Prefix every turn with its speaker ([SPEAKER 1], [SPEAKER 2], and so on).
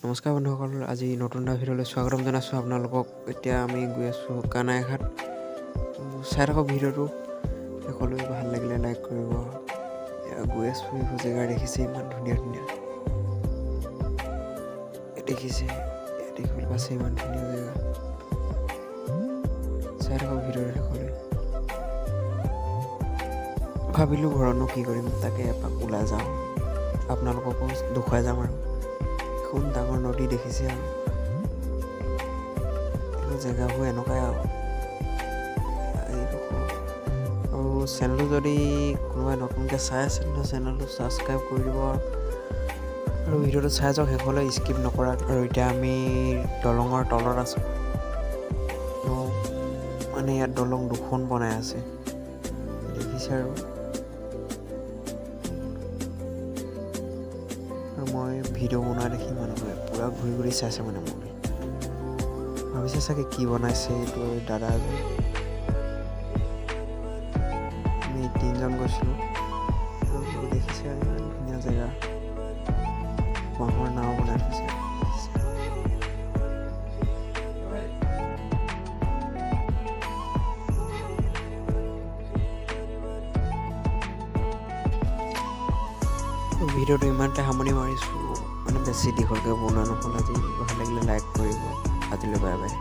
[SPEAKER 1] নমস্কাৰ বন্ধুসকল, আজি নতুন এটা ভিডিঅ'লৈ স্বাগতম জনাইছোঁ আপোনালোকক। এতিয়া আমি গৈ আছোঁ কানাইঘাট। চাই থাকক ভিডিঅ'টো শেষলৈ, ভাল লাগিলে লাইক কৰিব। এতিয়া গৈ আছোঁ। এইবোৰ জেগা দেখিছে, ইমান ধুনীয়া ধুনীয়া দেখিছে, দেখিবলৈ পাইছে, ইমান ধুনীয়া জেগা। চাই থাকক ভিডিঅ'টো শেষলৈ। ভাবিলোঁ ঘৰতনো কি কৰিম, তাকে এপাক ওলাই যাওঁ, আপোনালোককো দেখুৱাই যাম। আৰু এখন ডাঙৰ নদী দেখিছে আৰু এইবোৰ জেগাবোৰ এনেকুৱাই আৰু এইডোখৰ। আৰু চেনেলটো যদি কোনোবাই নতুনকৈ চাই আছে, তেন্তে চেনেলটো ছাবস্ক্ৰাইব কৰি দিব আৰু ভিডিঅ'টো চাই যাওক শেষলৈ স্কিপ নকৰা। আৰু এতিয়া আমি দলঙৰ তলত আছোঁ। মানে ইয়াত দলং দুখন বনাই আছে, দেখিছে। আৰু মই ভিডিঅ' বনোৱা দেখি মানুহে পূৰা ঘূৰি ঘূৰি চাইছে। মানে মোলৈ ভাবিছে চাগে কি বনাইছে এইটো দাদা এজন। আমি তিনিজন গৈছিলোঁ। আৰু দেখিছে, ইমান ধুনীয়া জেগা, বাঁহৰ নাও বনাই থৈছে, দেখিছে। ভিডিঅ'টো ইমানতে সামৰণি মাৰিছোঁ, মানে বেছি দীঘলকৈ বনোৱা নহ'ল আজি। ভাল লাগিলে লাইক কৰিব। আজিলৈ বাই বাই।